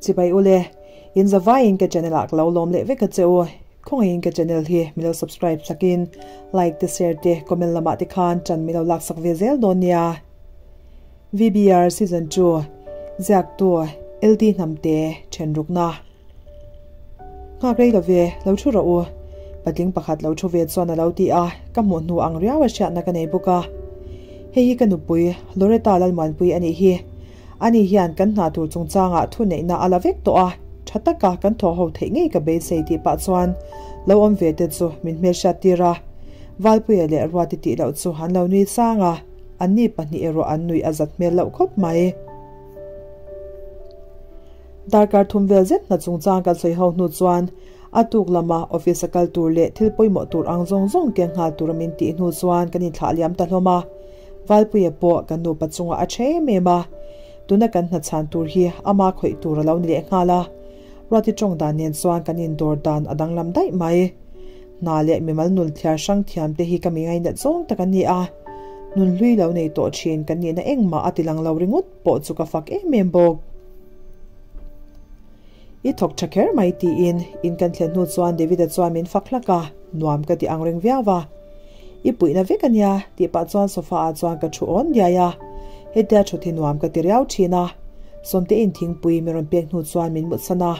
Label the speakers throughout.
Speaker 1: Chibai ule, in zavaiin ka channel ah ka lo lawm leh vek a che u. Khawngaihin ka channel hi milo subscribe sakin like te share te comment lamah te khan chan milo laksak ve zel dawn nia. VBR Season 2 Ziaktu LT Hnamte Thenrukna Nghak rei love, lo thu rawh u. Patling pakhat lo thu ve chuan a lo ti a, ka hmuh hnu ang riau a hriatna ka nei bawk a. Hei hi ka nupui Loretta Lalmuanpui a nih hi. Ani hian kan hna tur chungchangah thuneihna a la vek tawh a, tha taka kan thawh ho theih ngei ka beisei tih pah chuan lo awm ve te chu min hmelhriat tir a. Valpuia leh Ruati tih loh chu an lo nui sang a, anni pahnih erawh an nui a zat hmel loh khawp mai. Darkar thum vel zet hna chungchang kan sawi ho hnu chuan a tuk lama office a kal tur leh thil pawimawh tur ang zawng zawng keng nghal tura min tih hnu chuan kan inthlah liam ta hlawm a. Valpuia pawh kan nupa chungah a tha em em a, tuna kan hnachhan tur hi ama khawih tur a lo ni leh nghal a. Ruati tawng dan nen chuan kan indawr dan a danglam daih mai. Hna leh mimal nul thliar hrang thiam te hi ka mi ngainat zawng tak an ni a, nun hlui lo nei tawh thin kan nihna engmah a ti lang lo ringawt pawh chu ka fak em em bawk. I thawk tha kher mai tiin in kan thlen hnu chuan David-a chuan min fak hlak a, nuam ka ti ang reng viau a. I puihna vek a nia tih pah chuan sofa ah chuan ka thu awn diai a, hetia thut hi nuam ka ti riau thin a. Sawmtein thingpui min rawn pek hnu chuan min mutsan a.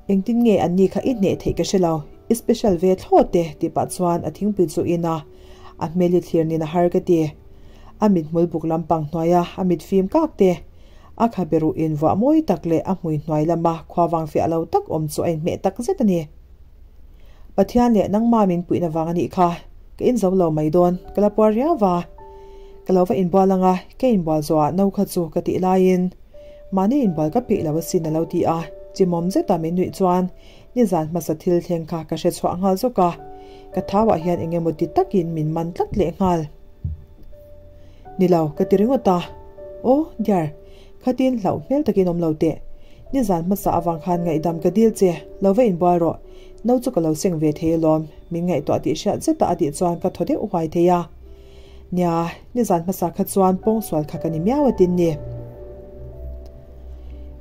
Speaker 1: Engtin nge an ni kha i hneh theih ka hre lo, i special ve thlawt e tih pah chuan a thingpui chu in a, a hmel hi thlir nin a har ka ti. A mithmul buk lampang hnuaia a mit fim kak te, A khabe ruh invuah mawi tak leh a hmui hnuai lama khuavang fiah lo tak awm chu a inhmeh tak zet a ni. Pathian leh nangma min puihna vang a nih kha. Ka inzo lo mai dawn, ka la puar riau va. Ka lo va inbual ang a, ka inbual zawhah no kha chu ka tih laiin mahni inbual ka peih lo asin a lo ti a, chimawm zeta min nuih chuan nizan hmasa thil thleng kha ka hre chhuah nghal zawk a, ka thauah hian eng emaw ti takin min man tlat leh nghal. Ni lo, ka ti ringawt a. Aw, dear, khatin hlauh hmel takin awm lo teh. Nizan hmasa avang khan ngaihdam ka dil che, lo va inbual rawh. No chu ka lo seng ve thei alawm, min ngaihtuah tih hriat zeta a tih chuan ka thaw deuh huai thei a. Nia, nizan hmasa kha chuan pawngsual kha ka ni miau atin ni.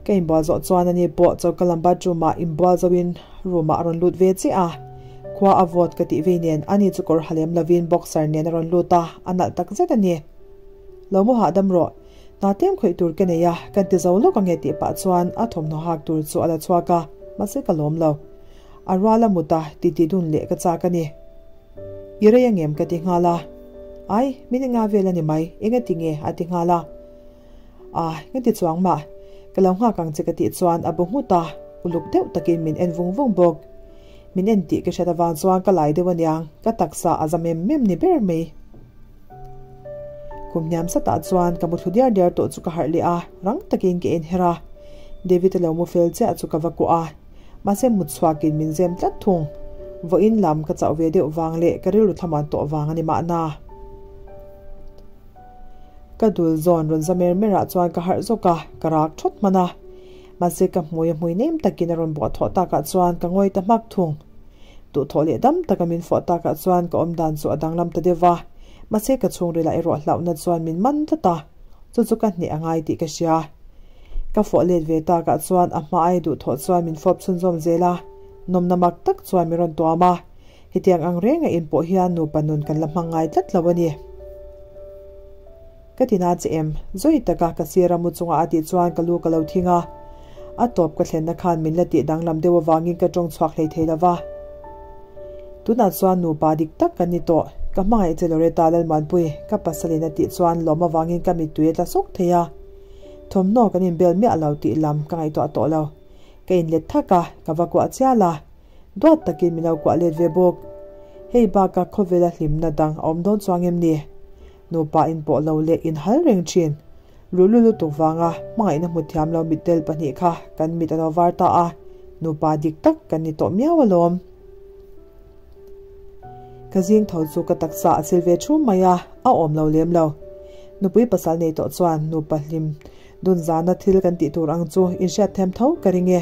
Speaker 1: Ka inbual zawh chuan ani pawh choka lam bathroom ah inbual zoin room ah a rawn lut ve chiah a. Khua a vawt ka tih vei nen ani chu kawr ha lem lovin boxer nen a rawn lut a, a nalh tak zet a ni. Lo mu hahdam rawh, hna tlem khawih tur ka nei a, kan ti zo lawk ange tih pah chuan a thawmhnaw hak tur chu a la chhuak a, mahse ka lawm lo. A rual a mut a, titi dun leh ka chak a ni. I rei angem ka ti nghal a. Ai, min enga vel a ni mai, engati nge a ti nghal a. A, ka ti chuang mah. Ka lo nghak ang che ka tih chuan a bu nghut a, uluk deuh takin min en vung vung bawk. Min en tih ka hriat avang chuan ka lai deuh aniang, ka taksa a za mem mem ni ber mai. Kum hniam satah chuan ka mu thlu diar diar tawh chu ka harh leh a, rang takin ka inher a. David a lo mu fel chiah chu ka va kuah a, mahse mut chhuakin min zem tlat thung. Vawiin lam ka chauh ve deuh vang leh ka rilru thlamuan tawh vang a ni mahna. Ka dul zawn rawn za mer mer ah chuan ka harh zawk a, ka rak thawt hman a. Mahse ka hmui a hmui nem takin a rawn buah thawh takah chuan ka ngawi ta hmak thung. Duhthawh leh dam taka min fawh takah chuan ka awmdan chu a danglam ta deuh va. Mahse ka chhungril ah erawh hlauhna chuan min man tlat a, chu chu ka hneh a ngai tih ka hria. Ka fawh let ve takah chuan a hma ai duhthawh chuan min fawp chhunzawm zel a, nawmna mak tak chuan min rawn tuam a. Hetiang ang renga in pawh hian nupa nun kan la hmang ngai tlat lo a ni. Ka ti na che em? Zawi taka ka sir a mu chunga a tih chuan ka lu ka lo thing a. A tawp ka thlenna khan min la tih danglam deuh avangin ka tawng chhuak hlei thei lo va. Tunah chuan nupa dik tak kan ni tawh. Ka hmangaih che Loretta Lalmuanpui, ka pasalin a tih chuan lawm avangin ka mittui a tla sawk thei a. Thawmhnaw kan inbel miah lo tih lam ka ngaihtuah tawh lo. Ka inlet thak a, ka va kuah chial a. Duat takin min lo kuah let ve bawk. Hei bakah khawvela hlimna dang a awm dawn chuang em ni? Nupa inpawh lo leh inhal reng thin. Luhlu lutuk vanga hmangaihna hmu thiam lo mitdel pahnih kha kan mit a lo var ta a, nupa dik tak kan ni tawh miau alawm. Ka zing tho chu ka taksa a sil ve thum mai a, a awm lo lem lo. Nupui pasal nei tawh chuan nupa hlim Dun zana thil kan tih tur ang chu inhriat them tho ka ring e.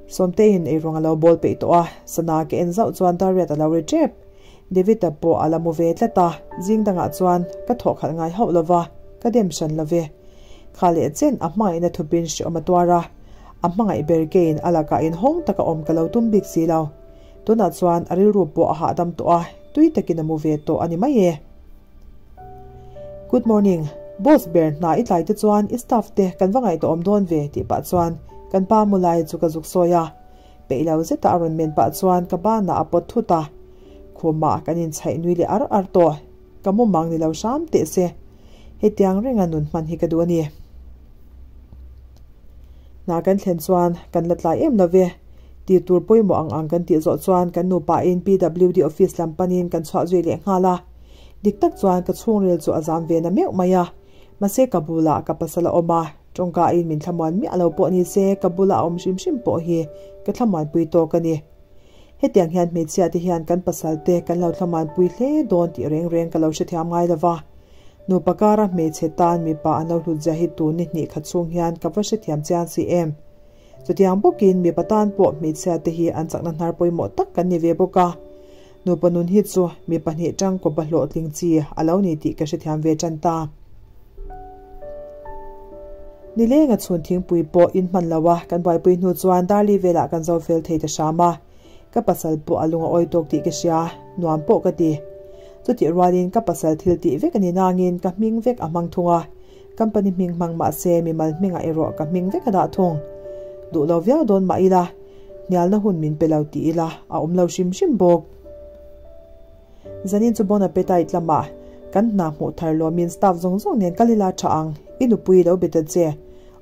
Speaker 1: Sawmteiin eirawng a lo bawl peih tawh a, sana ka en zauh chuan Dariat a lo ri tep. David-a pawh a la mu ve tlat a, zing dangah chuan ka thawh khalh ngai hauh lo va, ka dem hran lo ve. Kha leh chen a hmangaihna thupin hreawm a tuar a, a hmangaih ber keiin a lakah inhawng taka awm ka lo tum bik si lo. Tunah chuan a rilru pawh a hahdam tawh a, tui takin a mu ve tawh a ni mai e. Good morning, boss ber hna i tlai te chuan i staff te kan va ngaihtuah awm dawn ve tih pah chuan kan pa mu lai chu ka zuk sawi a. Peih lo zeta a rawn men pah chuan ka banah a pawt thut a, khumah kan inchhaih nui leh ar ar tawh. Ka mumang ni lo hram teh se, hetiang renga nun hman hi ka duh a ni. Hna kan thlen chuan kan la tlai em lo ve. Tih tur pawimawh ang ang kan tih zawh chuan kan nupain PWD office lam panin kan chhuah zui leh nghal a. Dik tak chuan ka chhungril chu a zam ve na meuh mai a. Mahse ka bulah ka pasal a awm a, tawngkain min thlamuan miah lo pawh ni se ka bula a awm hrim hrim pawh hi ka thlamuanpui tawk a ni. Hetiang hian hmeichhia te hian kan pasal te kan lo thlamuanpui hle dawn tih reng reng ka lo hrethiam ngai lo va. Nupa kara hmeichhe tan mipa an lo hlut zia hi tun ni hnih khat chhung hian ka va hrethiam chiang si em. Chutiang bawkin mipa tan pawh hmeichhia te hi an chakna hnar pawimawh tak kan ni ve bawk a. Nupa nun hi chu mi pahnih tangkawp a hlawhtling chi a lo ni tih ka hrethiam ve tan ta. Nilenga chhun thingpui pawh in hman lo a, kan buaipui hnu chuan Darli velah kan zo fel thei ta hram a. Ka pasal pawh a lung a awi tawk tih ka hria, nuam pawh ka ti. Chutih rualin ka pasal thil tih vek a ni nangin ka hming vek a hmang thung a, company hming hmang mah se mimal hmingah erawh ka hming vek a dah thung. Duh lo viau dawn mah ila, hnialna hun min pe lo tih ila a awm lo hrim hrim bawk. Zanin chu Bon Appetite lamah kan hna hmuh thar lawmin staff zawng zawng nen kal ila tha ang, i nupui lo be ta che.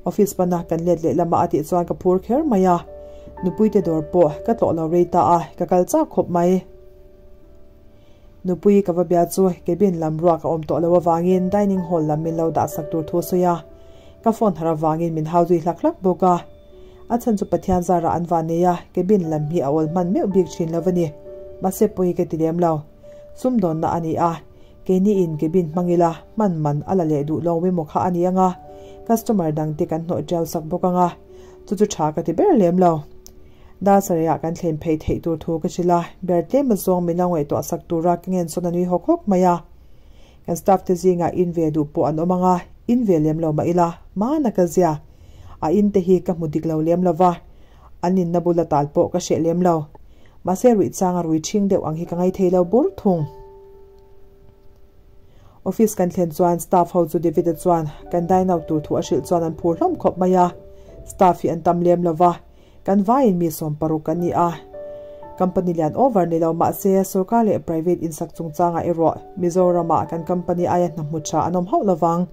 Speaker 1: Office pana kan let leh lamah a tih chuan ka phur kher mai a, nupuite dawr pawh ka tlawh lo rei ta a, ka kal chak khawp mai. Nupui ka va bia chu cabin lam ruak a awm tawh lo avangin dining hall lam min lo dah sak tur thu a sawi a, ka phone har avangin min hau zui hlak hlak bawk a. A chhan chu Pathian zarah an van nei a, cabin lam hi a awl hman meuh bik thin lo a ni. Mahse pawi ka ti lem lo. Sumdawnna a ni a, keini in cabin hmang ila hman man a la leh duh lo emaw kha a ni ang a, customer dangte kan hnawh tiau sak bawk ang a, chu chu tha ka ti ber lem lo. Darsareah kan thlen phei theih tur thu ka hrilh a, ber tlem azawng min lo ngaihtuah sak tura ka ngen sawn a nui hawk hawk mai a. Kan staff te zingah in ve duh pawh an awm ang a, in ve lem lo mah ila, mana ka zia. A in te hi ka hmu dik lo lem lo va, an inna bula tal pawh ka hreh lem lo. Mahse ruih changa rui ṭhing deuh ang hi ka ngaithei lo bur thung. Office kan thlen chuan staff ho chu David-a chuan kan dine out tur thu a hrilh chuan an phur hlawm khawp mai a, staff hi an tam lem lo va, kan vaiin mi 60 kan ni a. Company lian over ni lo mahse sorkar leh private insak chungchangah erawh Mizoramah kan company aia hna hmu tha an awm hauh lovang.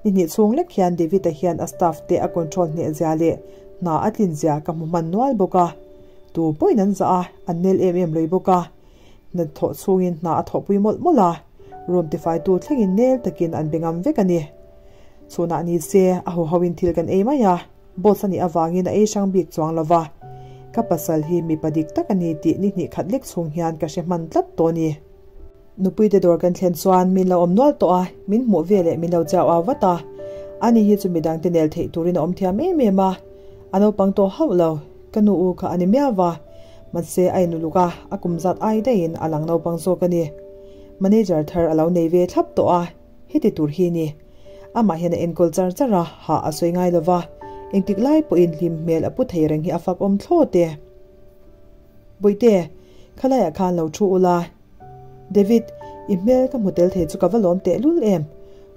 Speaker 1: Ni hnih chhung lek hian David-a hian a staff te a control hneh zia leh hna a tlin zia ka hmu hman nual bawk a. Tu pawhin an zah a, an nel em em lui bawk a. Hna thawh chhungin hna a thawhpui mawlh mawlh a, room tifaitu thlengin nel takin an be ngam vek a ni. Chhunah ni se, a huhoin thil kan ei mai a, boss a nih avangin a ei hrang bik chuang lo va. Ka pasal hi mipa dik tak a ni tih ni hnih khat lek chhung hian ka hre hman tlat tawh a ni. Nupuite dawr kan thlen chuan min lo awm nual tawh a, min hmuh ve leh min lo chau au vat a. Ani hi chu midangte nel theih turin a awm thiam em em a, a naupang tawh hauh lo. Ka nu u kha a ni miau va, mahse a inuluk a, a kum zat ai daihin a lang naupang zawk a ni. Manager thar a lo nei ve thlap tawh a, heti tur hi ni. Amah hian a enkawl char char a, hah a sawi ngai lo va, engtik lai pawhin hlim hmel a pu thei reng hi a fak awm thlawt e. Bawihte, khalaiah khan lo thu ula. David, i hmel ka hmu tel thei chu ka va lawm teh lul em?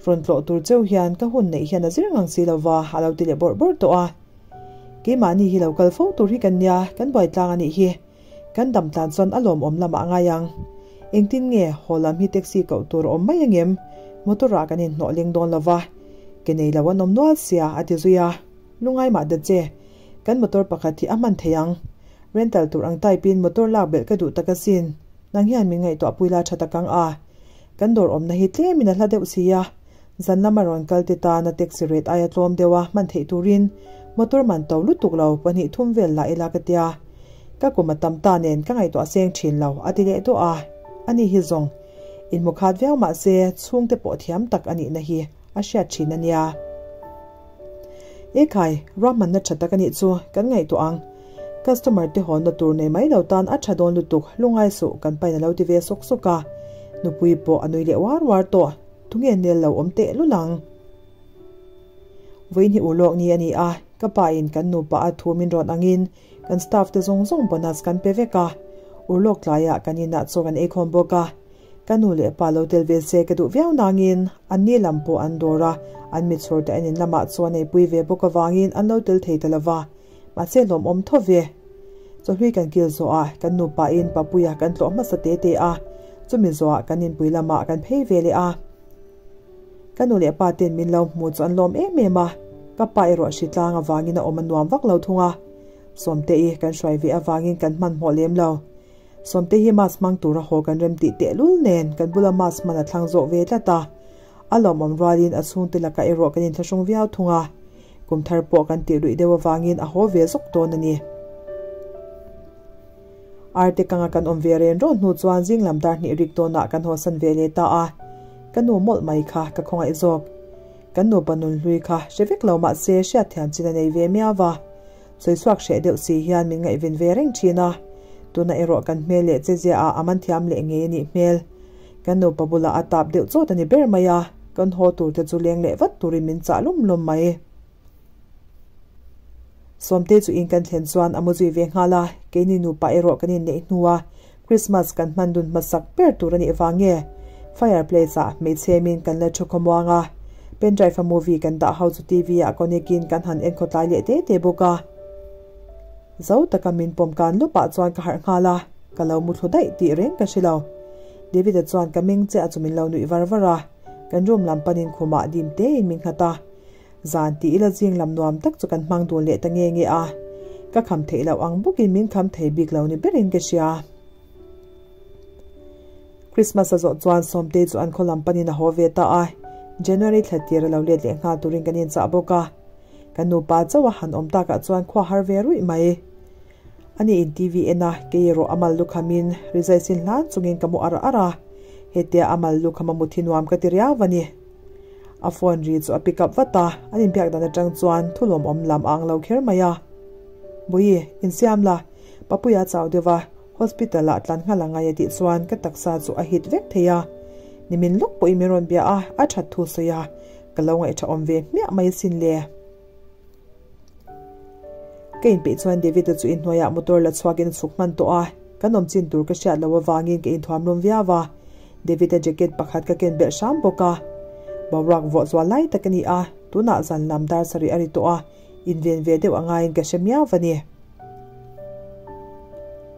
Speaker 1: Rawn tlawh tur cheu hian ka hun neih hian a zir ngang si lo va, a lo ti leh bawrh bawrh tawh a. Keimahni hi lo kal fo tur hi kan nia, kan buai tlang a nih hi. Kan dam tlan chuan a lawmawm lamah a ngai ang. Engtin nge haw lam hi taxi koh tur a awm mai angem? Motor ah kan inhnawh leng dawn lo va, ke nei lo an awm nual sia, a ti zui a. Lungai mah da che, kan motor pakhat hi a hman thei ang. Rental tur ang type in motor lak belh ka duh tak asin. Nang hian min ngaihtuah pui la tha tak ang a. Kan dawr awmna hi tlemin a hla deuh si a. Zan lama rawn kal te tana taxi rate aia tlawm deuha hman theih turin motor man to lutuk lo pahnih thum vel lah ila ka tia. Ka kum a tam ta nen ka ngaihtuah seng thin lo a ti leh duah a. Ani hi zawng inhmu khat viau mah se chhungte pawh thiam tak a nihna hi a hriat thin a nia. Ekhai, ruahmanna tha tak a nih chu kan ngaihtuah ang. Customer te hawnna tur nei mai lo tan a tha dawn lutuk lungai suh kan pain a lo ti ve sawk sawk a. Nupui pawh a nui leh uar uar tawh. Tunge nel lo awm teh lul ang? Vawiin hi ulawk ni a ni a, ka pa in kan nupa a thu min rawn angin kan staff te zawng zawng bonus kan pe vek a, urlawk tlaiah kan inah chaw kan eikhawm bawk a. Ka nu leh pa lo tel ve se ka duh viau nangin an ni lam pawh an dawr a, an mitchhawr te an in lamah chuan eipui ve bawk avangin an lo tel thei ta lova, mahse lawmawm tho ve. Chawhlui kan kil zawh a, kan nupa in Papuia kan tlawh hmasa te te a, chumi zawhah kan inpui lamah kan phei ve leh a. Ka nu leh pa ten min lo hmu chu an lawm em em a, ka pa erawh hritlang avangin a awm a nuam vak lo thung a. Sawmte-i kan hruai ve avangin kan hmanhmawh lem lo. Sawmte hi mask hmang tura haw kan rem tih tehlul nen kan bula mask hman a thlang zawh ve tlat a. A lawmawm rualin a chhungte lakah erawh kan inthlahrung viau thung a. Kum thar pawh kan tih luih deuh avangin a haw ve zawk dawn a ni. Arte kanga kan awm ve ren rawn hnu chuan zing lam dar hnih rik dawnah kan hawsan ve leh ta a. Ka nu mawlh mai kha ka khawngaih zawk. Kan nupa nunhlui kha hre vek lo mahse hriatthiam chin a nei ve miau va. Sawichhuak hreh deuh si hian min ngaihven ve reng thin a, tuna erawh kan hmel leh chezia ah a man thiam leh ngei a nih hmel. Kan nupa bulah a tap deuh chawt a ni ber mai a, kan haw tur te chu leng leh vat turin min chah lum lum mai. Sawmte chu in kan thlen chuan a mu zui ve nghal a, keini nupa erawh kan inneih hnua Christmas kan hman dun hmasak ber tur a nih vang nge fireplace ah hmeichhe min kan la thu khawmuang a, pendrive a movie kan dah ho chu TV ah connect in kan han en khawtlai leh te te bawk a. Zo taka min pawm kan lup ah chuan ka harh nghal a, ka lo mu thlu daih tih reng ka hre lo. David-a chuan ka meng che a chu min lo nuih var var a, kan room lam panin khumah dim tein min nghat a. Zan tih ila zing lam nuam tak chu kan hmang dun leh ta nge nge a, ka kham theih loh ang bawkin min kham thei bik lo ni berin ka hria. Christmas a zawh chuan Sawmtei chu an khaw lam panin a haw ve ta a, January thla tir a lo let leh nghal turin kan inchah bawk a. Kan nupa chauh a han awm takah chuan khua har ve ruih mai. Ani in TV en a, kei erawh a mal lukhamin rizai sin hlan chungin ka mu ar ar a, hetia a mal lukham a mut hi nuam ka ti riau a ni. A phone ri chu a pick up vat a, an inbiak dan atang chuan thu lawmawm lam a ang lo kher mai a. Bawihi, insiam la, Papuia chau deuh a, hospital ah tlan nghal angai a tih chuan ka taksa chu a hit vek thei a. Nimin lawk pawhin min rawn bia a, a that thu sawi a, ka lo ngaihṭha awm ve hmiah mai asin le. Ka inpeih chuan David-a chu inhnuaiah motor la chhuakin a chhuk hman tawh a, kan awm chin tur ka hriat loh avangin ka inthuam lum viau a, David-a jacket pakhat ka ken belh hram bawk a. Boruak vawh zual lai tak a ni a, tunah zan lam dar sarih a ri tawh a, inven ve deuh a ngaiin ka hre miau a ni.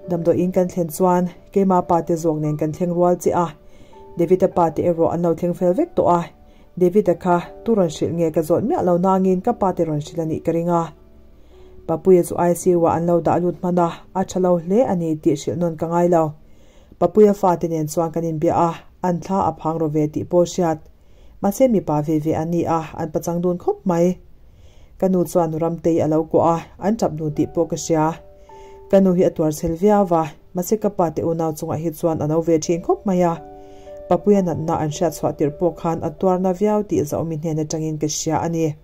Speaker 1: Damdawiin kan thlen chuan keima pa te zawk nen kan thleng rual chiah a, David-a pa te erawh an lo thleng fel vek tawh a, David-a kha tu rawn hrilh nge ka zawt miah lo nangin ka pa te rawn hrilh a nih ka ring a. Papuia chu ICU ah an lo dah lut hman a, a tha lo hle a ni tih hrilh nawn ka ngai lo. Papuia fate nen chuan kan inbia a, an thla a phang ro ve tih pawh hriat. Mahse mipa ve ve an ni a, an pachang dun khawp mai. Ka nu chuan Ramtei a lo kuah a, an tap dun tih pawh ka hria. Ka nu hi a tuar chhel viau va. Mahse ka pa te unau chungah hi chuan a no ve thin khawp mai a, Papuia natna an hriat chhuah tirh pawh khan a tuarna viau tih Zaumi hnen atangin ka hria a ni.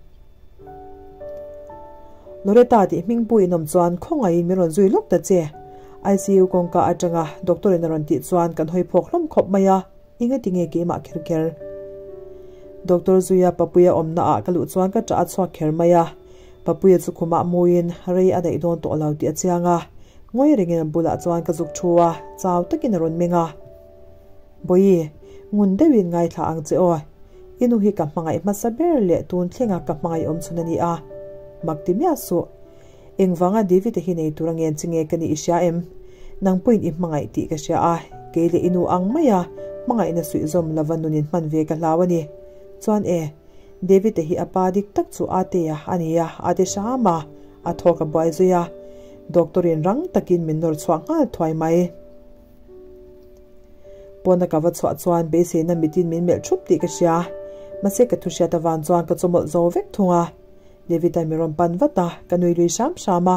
Speaker 1: Loretta tih hmingpu in awm chuan khawngaihin min rawn zui lawk ta che. ICU kawngka atanga doctor in a rawn tih chuan kan hawi phawk hlawm khawp mai a, engati nge keimah kher kher? Doctor zuia Papuia awmna ah ka luh chuan ka ṭah a chhuak kher mai a, Papuia chu khumah muin rei a daih dawn tawh lo tih a chiang a, Ngawi rengin a bulah chuan ka zuk thu a, chau takin a rawn meng a. Bawihi, ngun deuhin ngaithla ang che aw. I nu hi ka hmangaih hmasa ber leh tun thlenga ka hmangaih awm chhun a ni a. Mak ti miah suh. Engvanga David-a hi nei tur a ngen che nge ka nih i hria em? Nang pawhin i hmangaih tih ka hria a, kei leh i nu ang maia hmangaihna suihzawm lova nunin hman ve ka hlau a ni. Chuan e. David-a hi a pa dik tak chu Atea a ni a, a ti hram a, a thawk a buai zui a. Doctor-in rang takin min nawr chhuah nghal thuai mai. Pawna ka va chhuah chuan beiseina mitin min melh thup tih ka hria. Mahse ka thu hriat avan chuan ka chawmawlh zo vek thung a. David-a mi rawn pan vat a, ka nui lui hram hram a.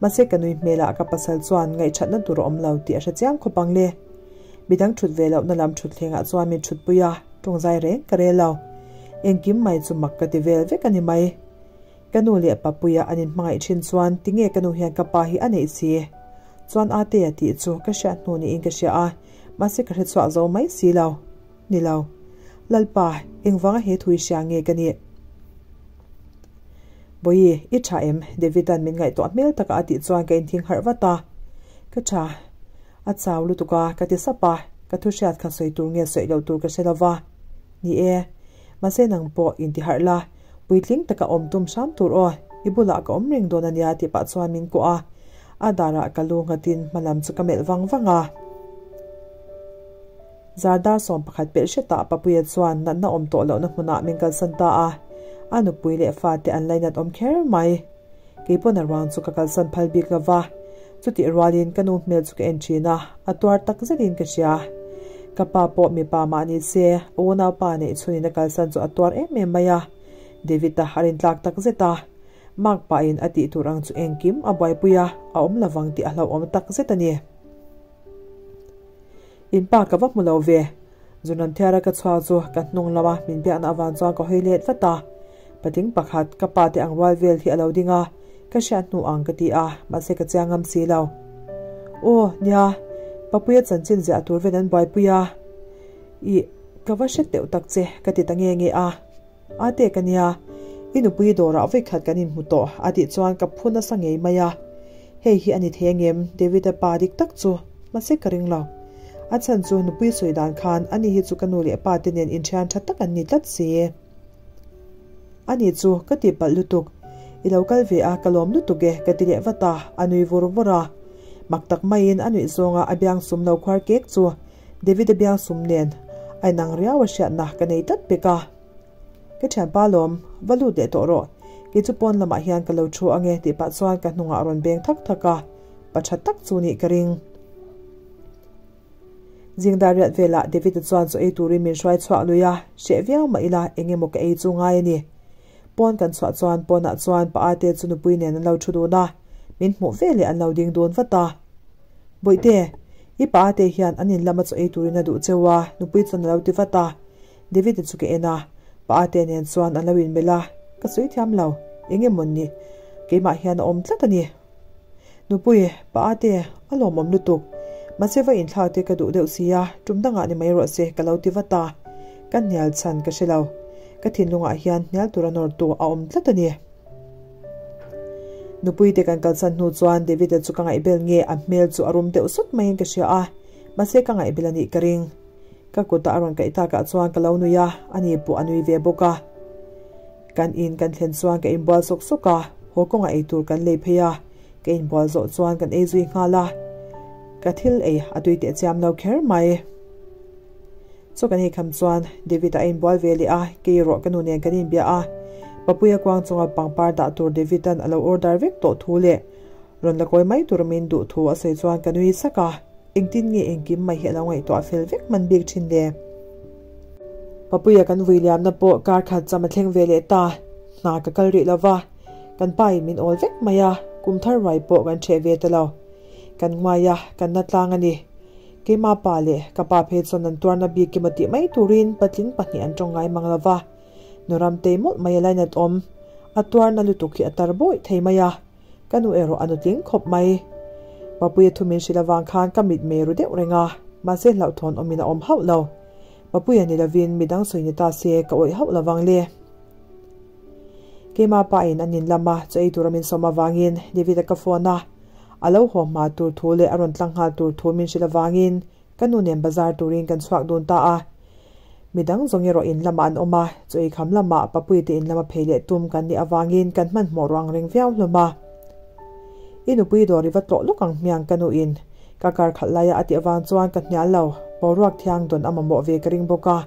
Speaker 1: Mahse ka nui hmelah ka pasal chuan ngaihṭhatna tur a awm lo tih a hre chiang khawp ang le. Midang ṭhut ve lohna lam ṭhutthlengah chuan min ṭhutpui a, ṭawngzai reng ka rel lo. Engkim mai chu mak ka ti vel vek a ni mai. Ka nu leh Papuia an inhmangaih ṭhin chuan tinge ka nu hian ka pa hi a neih si? Chuan Atea tih chu ka hriat hnu niin ka hria a, mahse ka hre chhuah zo mai si lo. Ni lo. Lalpa, engvanga he thui hria nge ka nih? Bawihi, i tha em? David-a'n min ngaihtuah hmel taka a tih chuan ka inthing harh vat a. Ka tha. A chau lutuk a, ka ti sap a, ka thu hriat kha sawi tur nge sawi loh tur ka hre lo va. Ni e, mahse nang pawh inti harh la, puitling taka awm tum hram tur aw, i bulah ka awm reng dawn a nia tih pah chuan min kuah a, a darah ka lu nghatin hma lam chu ka melh vang vang a. Zardar 11 pelh hretah Papuia chuan natna awm tawh lohna hmunah min kalsan ta a, a nupui leh fate an lainat awm kher mai. Kei pawn a ruang chu ka kalsan phal bik lo va, chutih rualin ka nu hmel chu ka en thin a, a tuar tak zetin ka hria. Ka pa pawh mipa mah ni se, a unaupa neih chhunin a kalsan chu a tuar em em mai a, David-a a rintlak tak zet a, Mark pahin a tih tur ang chu engkim a buaipui a, a awm lovang tih a hlauhawm tak zet a ni. In pa ka va hmu lo ve. Zunram thiara ka chhuak chu ka hnung lama min biakna avang chuan ka hawi let vat a. Patling pakhat ka pa te ang rual vel hi a lo ding a, ka hriat hnu ang ka ti a, mahse ka chiang ngam si lo. Aw, nia, Papuia chanchin ziah tur vel an buaipui a. Ih, ka va hre teuh tak che ka ti ta nge nge a. A te ka nia, i nupui dawrah vawikhat kan inhmu tawh a tih chuan ka phu nasa ngei mai a. Hei hi a ni thei angem David-a pa dik tak chu mahse ka ring lo. A chhan chu nupui sawi dan khan ani hi chu ka nu leh pa te nen inthian tha tak an ni tlat si. Ani chu ka tihpalh lutuk, i lo kal ve a ka lawm lutuk e ka ti leh vat a, a nui vur vur a. Mak tak maiin a nuih zawnga a biang sum lo khuar kek chu David-a biang sum nen a inang riau a hriatna ka nei tlat pek a. Ka thianpa lawm, va lut leh tawh rawh. Kei chu pawn lamah hian ka lo thu ange tih pah chuan ka hnungah a rawn beng thak thak a, pa tha tak chu nih ka ring. Zingdar riat velah David-a chuan chaw ei turin min hruai chhuak lui a, hreh viau mah ila eng emaw ka ei chu ngai a ni. Pawn kan chhuah chuan pawnah chuan pa ate chu nupui nen an lo thu dun a, min hmuh veleh an lo ding dun vat a. Bawihte, i pa ate hian an in lama chaw ei turin a duh cheu a, nupui chuan a lo ti vat a. David-a chu ka en a, pa ate nen chuan an lo inmelh a, ka sawi thiam lo, eng emaw ni, keimah hian a awm tlat a ni. Nupui, pa ate, a lawmawm lutuk, mahse va inthlak te ka duh deuh si a, tum dangah ni mai rawh se ka lo ti vat a, ka hnial chhan ka hre lo, ka thinlungah hian hnial tura nawrtu a awm tlat a ni. Nupui te kan kalsan hnu chuan David-a chu ka ngaihbel nge a hmel chu a rum deuh sawt maiin ka hria a, mahse ka ngaihbel a nih ka ring. Ka kuta a rawn kaih takah chuan ka lo nui a, ani pawh a nui ve bawk a. Kan in kan thlen chuan ka inbual sawk sawk a, haw kawngah ei tur kan lei phei a, ka inbual zawh chuan kan ei zui nghal a. Ka thil ei a tui teh chiam lo kher mai. Chaw kan ei kham chuan David-a a inbual ve leh a, kei erawh ka nu nen kan inbia a. Papuia kuang chunga pangpar dah tur David-a'n a lo order vek tawh thu leh rawn la kawi mai tur min duh thu a sawi chuan ka nui sak a. Engtin nge engkim mai hi a lo ngaihtuah fel vek hman bik thin le? Papuia kan vui liamna pawh kar khat cham a thleng ve leh ta. Hna ka kal rih lo va, kan pa in min awl vek mai a, kum thar ruai pawh kan ṭheh ve ta lo. Kan nguai a, kan na tlang a ni. Keima pa leh ka pa phei chuan an tuarna bik emaw tih mai turin patling pahnih an ṭawng ngai mang lo va. Nuramtei mawlh mai a lainat awm. A tuarna lutuk hi a tar bawih thei mai a. Ka nu erawh a nutling khawp mai. Papuia thu min hrilh avang khan ka mit mei ru deuh reng a, mahse hlauhthawn awmin a awm hauh lo. Papuia ni lovin midang sawi ni ta se ka awih hauh lovang le. Keima pa in an in lama chaw ei tura min sawm avangin David-a ka phone a, a lo haw hma tur thu leh a rawn tlang nghal tur thu min hrilh avangin Ka nu nen bazar turin kan chhuak dun ta a, midang zawng erawh in lamah an awm a, chaw ei kham lamah Papuite in lama phei leh tum kan nih avangin kan hmanhmawh ruang reng viau hlawm a. I nupui dawr i va tlawh lawk ang hmiang ka nu in ka kar khalh laia a tih avang chuan ka hnial lo, boruak thiang dawn a mamawh ve ka ring bawk a.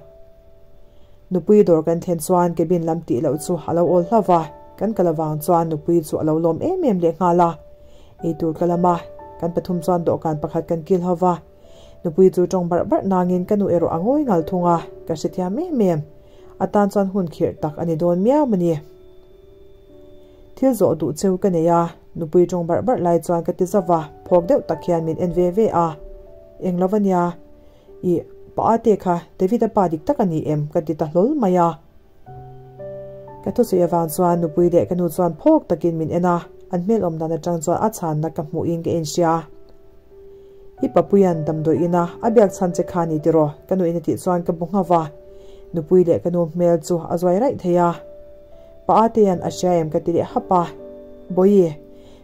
Speaker 1: Nupui dawr kan thlen chuan cabin lam tih loh chu a lo awl hlauh va, kan kal avang chuan nupui chu a lo lawm em em leh nghal a. Eitur ka lam a, kan pathum chuan dawhkan pakhat kan kil ho va. Nupui chu tawng barh barh nangin ka nu erawh a ngawi ngal thung a, ka hrethiam em em. A tan chuan hun khirh tak a ni dawn miau a ni. Thil zawh duh cheu ka nei a, nupui tawng barh barh lai chuan ka ti zauh va, phawk deuh tak hian min en ve ve a. Eng lo va nia. Ih, pa ate kha David-a pa dik tak a ni em? ka ti ta hlawl mai a. Ka thusawi avang chuan nupui leh ka nu chuan phawk takin min en a, an hmel awm dan atang chuan a chhanna ka hmuhin ka inhria. I papuia'n damdawi ina a biak chhan che kha ni tiraw? ka nuin a tih chuan ka bu nghauh a, nupui leh ka nu hmel chu a zuai raih thei a. Pa Atea'n a hria em ka ti leh hap a. Bawihi,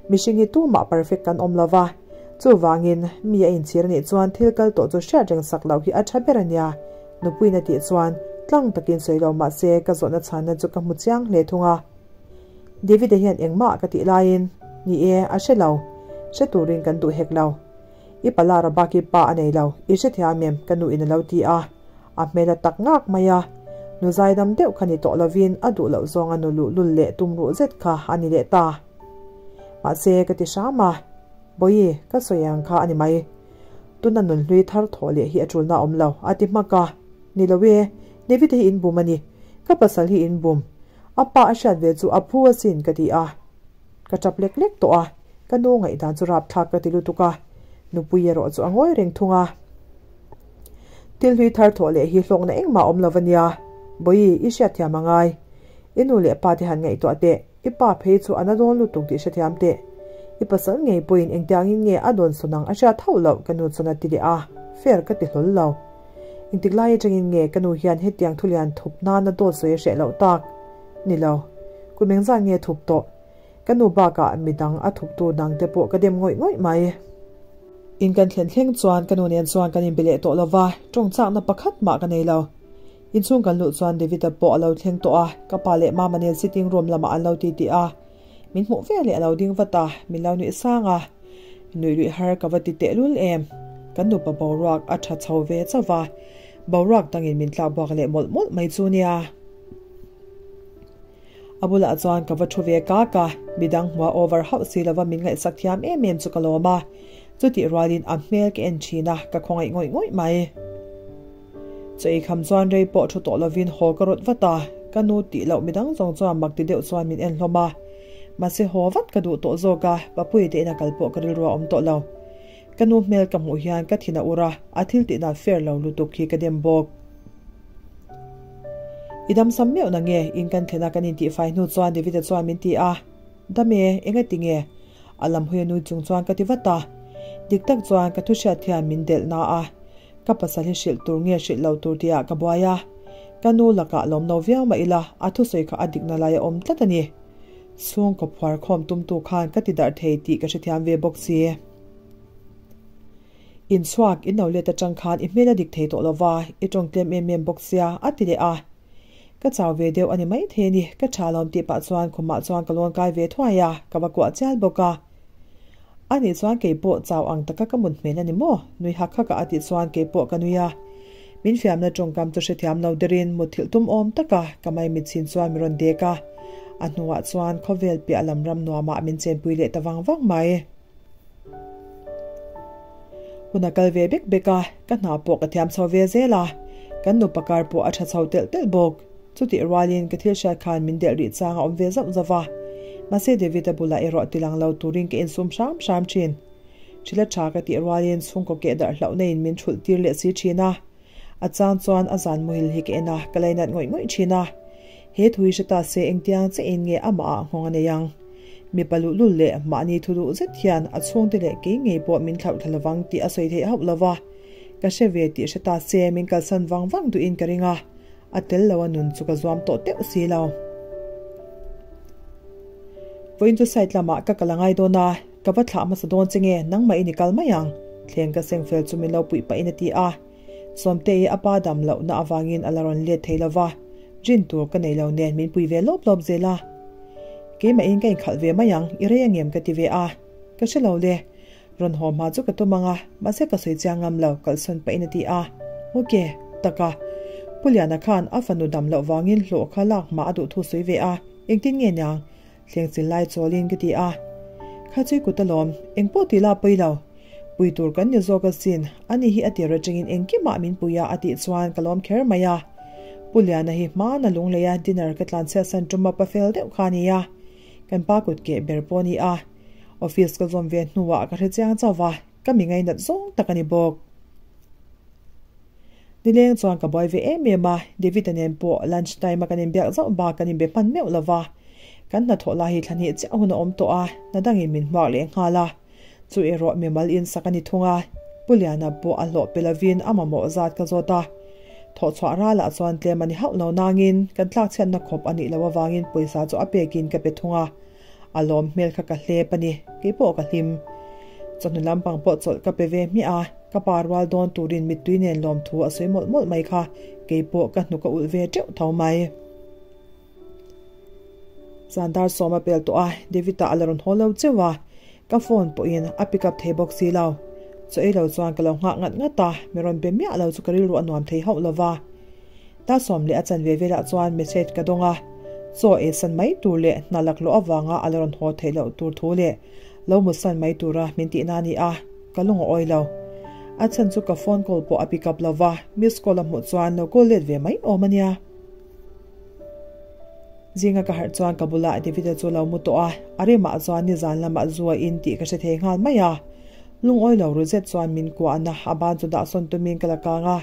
Speaker 1: mihring hi tumah perfect kan awm lo va, chuvangin mi a inchhir anih chuan thil kal tawh chu hriat reng sak loh hi a tha ber a nia, Nupuiin a tih chuan tlang takin sawi lo mah se ka zawhna chhanna chu ka hmu chiang hle thung a. David-a hian engmah ka tih laiin, Ni e, a hre lo. Hre turin kan duh hek lo. I pala Rabaki pa a nei lo, i hrethiam em? ka nuin a lo ti a. A hmel a tak ngak mai a. Nu zaidam deuh kha ni tawh lovin a duh loh zawnga nu luhlul leh tum ruh zet kha a ni leh ta. Mahse, ka ti hram a. Bawihi, ka sawi ang kha a ni mai. Tuna nunhlui thar thawh leh hi a tulna a awm lo, a ti hmak a. Ni lo e, David-a hi in bum a ni. Ka pasal hi in bum. A pa a hriat ve chu a phu asin ka ti a. Ka tap lek lek tawh a, ka nu ngaihdan chu rapthlak ka ti lutuk a, nupui erawh chu a ngawi reng thung a. Thil hlui thar thawh leh hi hlawkna engmah awm lo a nia, Bawihi, i hriatthiam a ngai. I nu leh pa te han ngaihtuah teh, i pa phei chu a na dawn lutuk tih hrethiam teh. I pasal ngei pawhin engtiangin nge a dawn sawn ang a hriat hauh loh ka nu chuan a ti leh a, fair ka ti hlawl lo. Engtik lai atangin nge ka nu hian hetiang thulian thup nana dawt sawi a hreh loh tak? Ni lo. Kum engzat nge thup tawh? Ka nu bakah midang a thuptu dang te pawh ka dem ngawih ngawih mai. In kan thlen thleng chuan ka nu nen chuan kan inbe leh tawh lova, tawng chakna pakhat mah ka nei lo. Inchhung kan luh chuan David-a pawh a lo thleng tawh a, ka pa leh mama nen sitting room lamah an lo titi a. Min hmuh veleh a lo ding vat a, min lo nuih sang a. Nuih luih har ka va ti tehlul em? Kan nupa boruak a tha chho ve chauh va, boruak dangin min tlak buak leh mawlh mawlh mai chu nia. A bulah chuan ka va thu ve kak a, midang hmua over hauh si lova min ngaihsak thiam em em chu ka lawm a, chutih rualin a hmel ka en thin a, ka khawngaih ngawih ngawih mai. Chaw ei kham chuan rei pawh thu tawh lovin haw ka rawt vat a, ka nu tih loh midang zawng chuan mak ti deuh chuan min en hlawm a. Mahse haw vat ka duh tawh zawk a, Papuii te ina kal pawh ka rilru a awm tawh lo. Ka nu hmel ka hmuh hian ka thin a ur a, a thil tihna fair lo lutuk hi ka dem bawk. I dam sam meuh na nge? In kan thlen a kan intihfai hnu chuan David-a chuan min ti a, Dam e, enga ti nge? A lam hawi a nui chung chuan ka ti vat a. Dik tak chuan ka thu hriat hian min delh na a, ka pasal hi hrilh tur nge hrilh lo tur tihah ka buai a. Ka nu lakah lawm lo viau mah ila a thusawi kha a dikna lai a awm tlat a ni. Chhungkaw phuar khawm tumtu khan ka ti darh thei tih ka hrethiam ve bawk si. Inchhuak, in lo let atang khan i hmel a dik thei tawh lova, i tawng tlem em em bawk sia, a ti leh a. Ka chau ve deuh a ni maithei a ni, ka tha lawm tih pah chuan khumah chuan ka lawn kai ve thuai a, ka va kuah chial bawk a. A nih chuan keipawh chau ang taka ka mut hmel a ni maw? Nui hak hak a a tih chuan keipawh ka nui a. Min fiamna tawngkam chu hrethiam lo derin mutthilh tum awm taka ka maimit chin chuan min rawn dek a. A hnuah chuan khawvel piah lam ram nuamah min chenpui leh ta vang vang mai. Hun a kal ve bek bek a, ka hna pawh ka thiam chho ve zel a, kan nupa kar pawh a tha chho telh telh bawk. Chutih rualin ka thil hriat khan min delh rih chang a awm ve zauh zauh a, mahse David-a bulah erawh tilang lo turin ka insum hram hram thin. Thila tha ka tih rualin chhungkaw keh darh hlauhna in min thulh tir leh si thin a, a chang chuan a zan muhil hi ka en a, ka lainat ngawih ngawih thin a. He thu hi hre ta se engtiang che in nge amah ah nghawng a nei ang? Mipa luhlul leh mahni thu duh zet hian a chhungte leh kei ngei pawh min thlauh thla lovang tih a sawi theih hauh lova, ka hre ve tih hre ta se min kalsan vang vang duhin ka ring a, a tel lo a nun chu ka zuam tawh teuh si lo. Vawiin chu site lamah ka kal a ngai dawn a, ka va thlah hmasa dawn che nge nangmah in i kal mai ang, thleng ka seng fel chu min lo puih pahin a ti a. Sawmtei a pa dam lohna avangin a la rawn let thei lova, rin tur ka nei lo nen min pui ve lawp lawp zel a. Keimahin ka inkhalh ve mai ang, i rei angem ka ti ve a. Ka hre lo le. Rawn haw hma chu ka tum ang a, mahse ka sawi chiang ngam lo, kalsawn pahin a ti a. Ok, taka. Pu Liana khan a fanu dam loh vangin hlawh kha lak hma a duh thu sawi ve a, engtin nge niang? Thlengchil lai chawlin ka ti a. Kha chui kut alawm, engpawh tih la pawi lo. Pui tur kan ni zawk asin, ani hi a tir atangin engkimah min pui a a tih chuan ka lawm kher mai a. Pu Liana hi hmana lunglei a dinner ka tlanchhiat san tum a pa fel deuh kha a ni a. Kan pa kut keh ber pawh a ni a. Office ka zawm ve hnuah ka hre chiang chauh va, ka mi ngainat zawng tak a ni bawk. Nileng chuan ka buai ve em em a, David-a nen pawh lunch time a kan inbiak zauh bak kan inbe hman meuh lo va. Kan hnathawh lai hi thla hnih chiah hun a awm tawh a, hna dangin min hmuak leh nghal a. Chu erawh mimal insak a ni thung a, Pu Liana pawh a hlawh pe lovin a mamawh zat ka zawt a. Thawhchhuah ralah chuan tlem a ni hauh lo nangin kan tlakchhiatna khawp a nih loh avangin pawisa chu a pekin ka pe thung a, a lawm hmel kha ka hlep a ni, keipawh ka hlim. Chawhnu lampang pawh chawlh ka pe ve hmiah a, ka pa rual dawn turin mittui nen lawmthu a sawi mawlh mawlh mai kha keipawh ka hnuk a ulh ve teuh tho mai. Zan dar sawm a pel tawh a, David-a a la rawn haw lo cheuh a, ka phone pawhin a pick up thei bawk si lo. Chaw ei lo chuan ka lo nghah ngat ngat a, mi rawn be miah lo chu ka rilru a nuam thei hauh lo va. Ta sawm leh a chanve velah chuan message ka dawng a, chaw ei san mai tur leh hna laklawh avanga a la rawn haw theih loh tur thu leh lo mut san mai tura min tihna a ni a, ka lung a awi lo. A chhan chu ka phone call pawh a pick up lo va, miss call a hmuh chuan lo call let ve mai awm a nia. Zinga ka harh chuan ka bulah David-a chu lo mu tawh a, a rimah chuan nizan lamah zu a in tih ka hre thei nghal mai a. Lungawi lo ru zet chuan min kuahna a ban chu dah sawn tumin ka la kang a,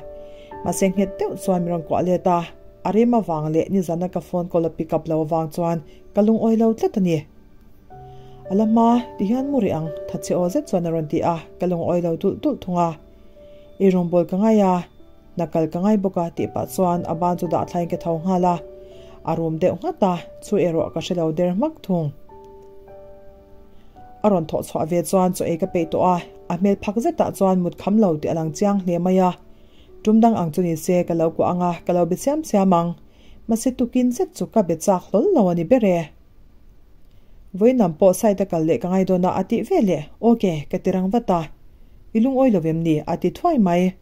Speaker 1: mahse nghet deuh chuan min rawn kuah let a, a rim avang leh nizana ka phone call a pick up lo avang chuan ka lungawi lo tlat a ni. A la hma ti hian mu rih ang, thatchhe aw zet chuan a rawn ti a, ka lungawi lo tulh tulh thung a. I rawngbâwl ka ngai a. Hna kal ka ngai bawk a tih pah chuan a ban chu dah thlain ka tho nghal a, a rum deuh nghat a, chu erawh ka hre lo der hmak thung. A rawn thawh chhuah ve chuan chaw ei ka peih tawh a, a hmel phak zetah chuan mut kham lo tih a lang chiang hle mai a. Tum dang ang chu ni se ka lo kuah ang a, ka lo be siam siam ang. Mahse tukin zet chu ka be chak hlawl lo a ni ber e. Vawiinam pawh site a kal leh ka ngai dawn a a tih ve leh, Ok, ka ti rang vat a. I lungawi lo em ni? a ti thuai mai.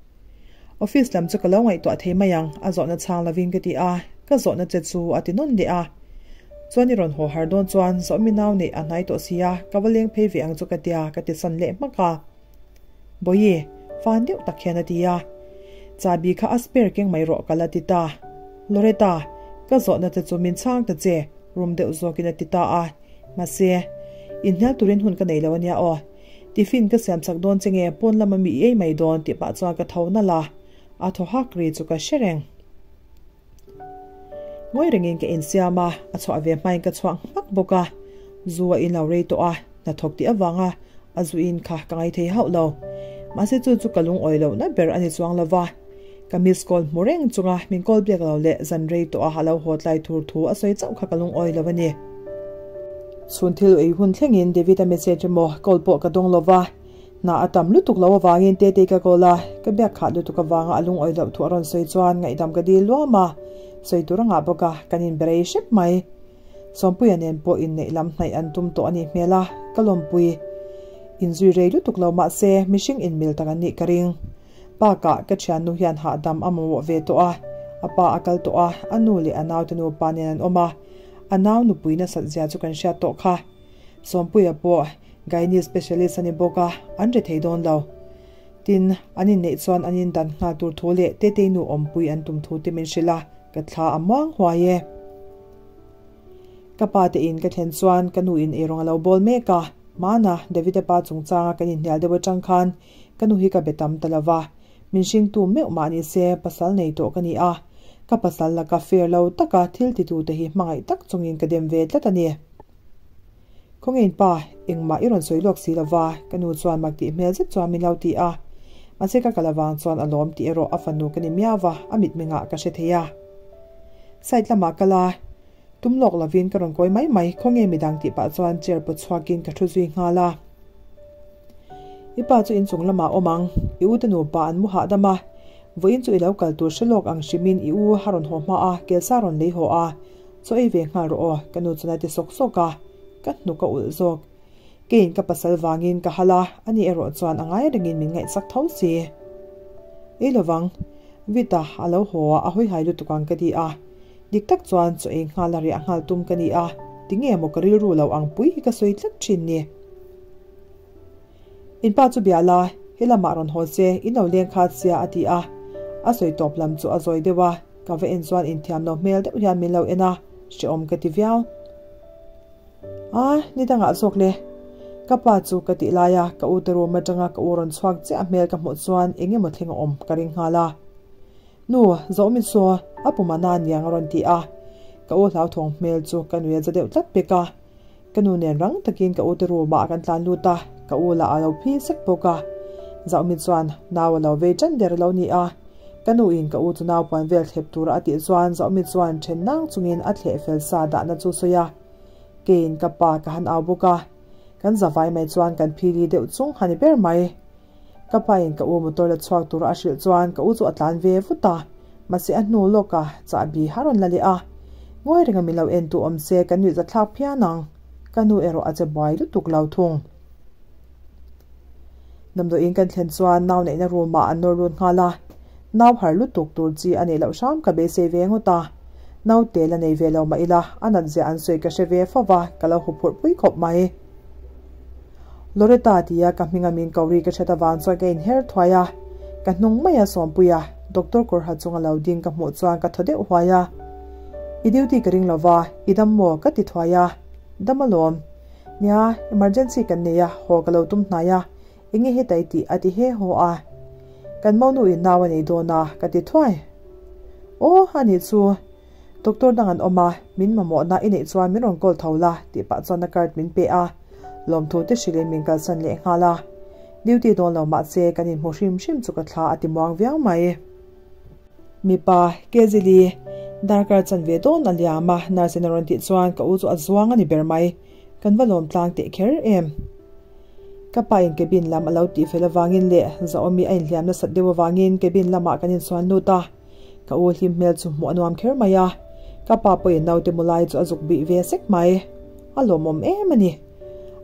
Speaker 1: Office lam chu ka lo ngaihtuah thei mai ang, a zawhna chhang lovin ka ti a, ka zawhna che chu a ti nawn leh a. Chuan i rawn haw har dawn chuan zawhmi nau neih a hnai tawh si a, ka va leng phei ve ang chu ka tia ka ti san leh hmak a. Bawihi, fan deuh tak hian a ti a. Chabi kha a spare keng mai rawh ka la ti ta. Loretta, ka zawhna che chu min chhang ta che, rum deuh zawkin a ti ta a. Mahse, inhnial turin hun ka nei lo ania aw. Tiffin ka siam chak dawn che nge pawn lama mi i ei mai dawn tih pah chuan ka tho nalh a, a thaw hak ri chu ka hre reng. Ngawi rengin ka insiam a, a chhuah ve hmain ka chhuak hmak bawk a, zu a in lo rei tawh a, hnathawk tih avanga a zu in kha ka ngai thei hauh lo. Mahse chu chu ka lungawi lohna ber a ni chuang lo va, ka miss call hmu reng chunga min call biak lo leh zan rei tawh a a lo haw tlai thur thu a sawi chauh kha ka lungawi lo a ni. Chhun thil ei hun thlengin David-a message emaw call pawh ka dawng lo va, hna a tam lutuk lo avangin Tetei ka call a, ka biak khah lutuk avanga a lungawi loh thu a rawn sawi chuan ngaihdam ka dil luam a, sawi tur a ngah bawk a, kan inberei hrep mai. Sawmpuia nen pawh inneih lam hnaih an tum tawh a nih hmel a, ka lawmpui. Inzui rei lutuk lo mahse mihring inmil tak an nih ka ring. Bakah ka thiannu hian hahdam a mamawh ve tawh a, a pa a kal tawh a, a nu leh a naute nupa nen an awm a, a nau nupui nasat zia chu kan hriat tawh kha. Sawmpuia pawh Gynae specialist a ni bawk a, an ri thei dawn lo. Tin, an inneih chuan an indan nghal tur thu leh Tetei nu awmpui an tum thu te min hrilh a, ka thla a muang huai e. Ka pa te in ka thlen chuan ka nu in eirawng a lo bawl mek a, hmana David-a pa chungchanga kan inhnial deuh atang khan ka nu hi ka be tam ta lo va, Min hringtu meuh mah ni se pasal nei tawh ka ni a, ka pasal laka fair lo taka thil titute hi hmangaih tak chungin ka dem ve tlat a ni. Khawngein pa, engmah i rawn sawi lawk si lova, ka nu chuan mak tih hmel zet chuan min lo ti a. Mahse ka kal avang chuan a lawm tih erawh a fanu ka ni miau va, a mitmengah ka hre thei a. Side lamah kal a, tum lawk lovin ka rawn kawi mai mai, khawnge midang tih pah chuan chair pawt chhuakin ka thu zui nghal a. I pa chu inchung lamah awm ang, i u te nupa an mu hahdam a, vawiin chu i lo kal tur hre lawk ang hrimin i u a rawn haw hma a, kelsa rawn lei haw a, chaw ei ve nghal rawh aw, ka nu chuan a ti sawk sawk a, ka hnuk a ulh zawk. Keiin ka pasal vangin ka hal a, ani erawh chuan a ngai rengin min ngaihsak tho si. Ei lovang, Vita a lo haw a, a hawi hai lutuk ang ka ti a, dik tak chuan chaw ei nghal a riah nghal tum ka ni a, tinge maw ka rilru lo ang pui hi ka sawi tlat thin ni. In pa chu bia la, he lamah rawn haw se, in lo leng khat sia a ti a. A sawi tawp lam chu a zawi deuh a, ka va en chuan inthiam lo hmel deuh hian min lo en a, hrehawm ka ti viau. A, ni dangah zawk le. Ka pa chu ka tih lai a, ka u te room atanga ka u rawn chhuak chiah hmel ka hmuh chuan eng emaw thleng a awm ka ring nghal a. Nu, zawhmi saw, a pum a na niang a rawn ti a. Ka u hlauthawng hmel chu ka nui a za deuh tlat pek a. Ka nu nen rang takin ka u te room ah kan tlan lut a, ka u lah a lo phi sek bawk a. Zauhmi chuan nau a lo vei tan der lo ni a. Ka nu in ka u chu naupuan vel thlep tura a tih chuan Zaumi chuan then nang chungin a thleh fel sa dahna chu sawi a. Keiin ka pa ka han au bawk a, kan zavai mai chuan kan phili deuh chung a ni ber mai. Ka pa in ka u motor la chhuak tura a hrilh chuan ka u chu a tlan ve vut a, mahse a hnu lawka chahbi a rawn la leh a. Ngawi renga min lo en tu awm se kan nuih zathlak phian ang. Ka nu erawh a che buai lutuk lo thung. Damdawiin kan thlen chuan nau neihna room ah an nawr lut nghal a, nau har lutuk tur chi a neih loh hram ka beisei ve ngawt a, naute la nei ve lo mah ila a nat zia an sawi ka hre ve fo va, ka lo huphurh pui khawp mai. Loretta tia ka hminga min ko ri ka hret avang chuan ka inher thuai a, ka hnung mai a sawmpui a, doctor kawr ha chunga lo ding ka hmuh chuan ka thaw deuh huai a, I duty ka ring lo va, i dam maw? ka ti thuai a, Dam alawm. Nia, emergency kan nei a, haw ka lo tum hnai a, enge hetai tih a ti he haw a. Kan monu in nau a nei dawn a, ka ti thuai. Aw, a nih chu. Doctor dang an awm a, min mamawhna i neih chuan min rawn call tho la, tih pah chuan a card min pe a, lawmthu te hrilhin min kalsan leh nghal a. Duty dawn lo mahse kan inhmu hrim hrim chu ka thla a ti muang viau mai. Mipa, Kezili, darkar chan ve dawn a liam a, nurse in a rawn tih chuan ka u chu a zuang a ni ber mai. Kan va lawm tlang teh kher em? Ka pa in cabin lam a lo tih fel avangin leh Zaawmi a inhliam nasat deuh avangin cabin lamah kan insuan lut a, ka u hlim hmel chu hmuh a nuam kher mai a, ka pa pawhin naute mu lai chu a zuk bih ve sek mai. A lawmawm em a ni.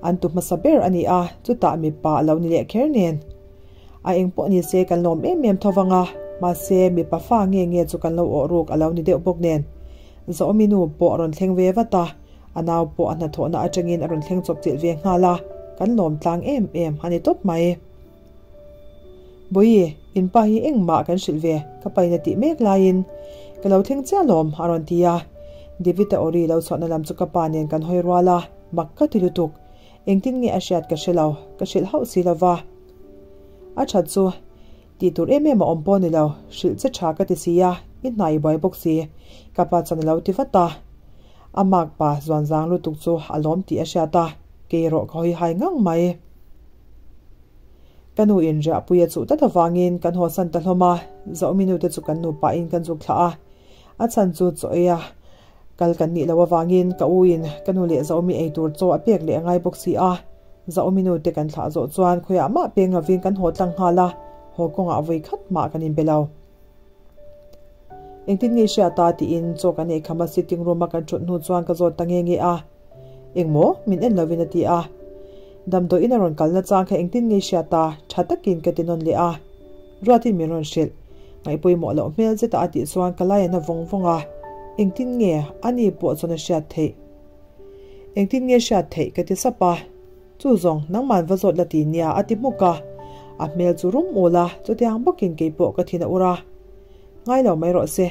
Speaker 1: An tu hmasa ber a ni a, chutah mipa a lo ni leh kher nen. A eng pawh ni se kan lawm em em tho vang a, mahse mipa fa nge nge chu kan lo awh ruk a lo ni deuh bawk nen. Zaawmi nu pawh a rawn thleng ve vat a, a nau pawh a hnathawhna atangin a rawn thleng chawp chilh ve nghal a, kan lawm tlang em em a ni tawp mai. Bawihi, in pa hi engmah kan hrilh ve, ka pain a tih mek laiin ka lo thleng chiah lawm a rawn ti a. David-a awri lo chhuahna lam chu ka pa nen kan hawi rual a, mak ka ti lutuk. Engtin nge a hriat ka hre lo, ka hrilh hauh si lo va. A that chu, tih tur em em a awm pawh ni lo, hrilh che tha ka ti si a, i hna i buai bawk si, ka pa chuan a lo ti vat a. A mark pa zuan zang lutuk chu a lawm tih a hriat a, kei erawh ka hawi hai ngang mai. Ka nu in riahpui a chuh tlat avangin kan haw san ta hlawm a, Zaumi nu te chu kan nupa in kan zuk thlah a, a chhan chu chaw ei a Kal kan nih loh avangin ka u in ka nu leh Zaumi ei tur chaw a pek leh a ngai bawk si a. Zaumi nu te kan thlah zawh chuan khawiah mah peng lovin kan haw tlang nghal a, haw kawngah vawi khat mah kan inbe lo. Engtin nge i hriat a? tiin chaw kan ei kham a sitting room a kan thut hnu chuan ka zawt ta nge nge a. Engmaw? Min en lovin a ti a. Damdawiin a rawn kalna chang kha engtin nge i hriat a? Tha takin ka ti nawn leh a. Ruatin min rawn hrilh. Ngaihpawimawh loh hmel zeta a tih chuan ka lai a na vawng vawng a, engtin nge ani pawh chuan a hriat theih? Engtin nge hriat theih ka ti sap a, chu zawng nangman va zawt la ti nia a ti hmuk a, a hmel chu rum ul a, chutiang bawkin kei pawh ka thin a ur a. Ngai lo mai rawh se,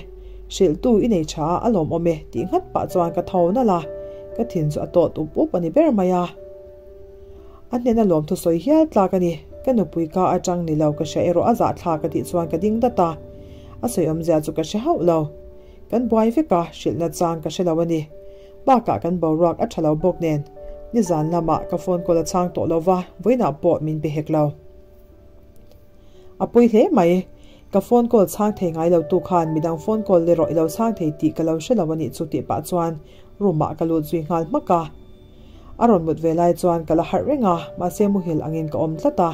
Speaker 1: hrilhtu i nei tha a, a lawmawm e tih nghat pah chuan ka tho nalh a, ka thin chu a tawt up up a ni ber mai a. A hnena lawmthu sawi hial tlak a ni. Ka nupui ka atang ni lo ka hria erawh a zahthlak a tih chuan ka ding dat a. A sawi awmzia chu ka hre hauh lo. Kan buai vek a, hrilhna chang ka hre lo a ni. Bakah kan boruak a tha lo bawk nen. Nizan lamah ka phone call a chhang tawh lo va, vawiinah pawh min pe hek lo. A pawi hle mai. Ka phone call chhang thei ngai lo tu khan midang phone call erawh i lo chhang thei tih ka lo hre lo a nih chu tih pah chuan room ah ka lut zui nghal hmak a. A rawn mut ve lai chuan ka la harh reng a, mahse muhil angin ka awm tlat a.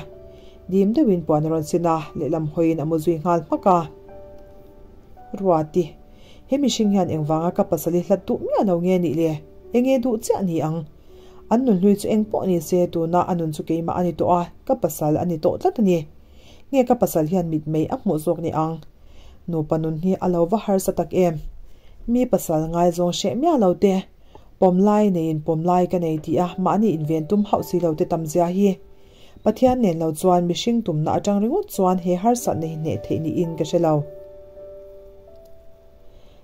Speaker 1: Dim deuhin puan a rawn sin a, lehlam hawiin a mu zui nghal hmak a. Ruati, he mihring hian engvanga ka pasal hi hlat duh miah lo nge nih le? Enge duh chiah ni ang? An nun hlui chu eng pawh ni se, tuna a nun chu keimah a ni tawh a, ka pasal a ni tawh tlat a ni. Nge ka pasal hian mitmei a hmuh zawk ni ang? Nupa nun hi a lo va harsa tak em? Mi pasal ngaizawng hreh miah lo te. Pawmlai neiin pawmlai ka nei tih a mahni inven tum hauh si lo te tam zia hi. Pathian nen lo chuan mihring tumna atang ringawt chuan he harsatna hi hneh theih niin ka hre lo.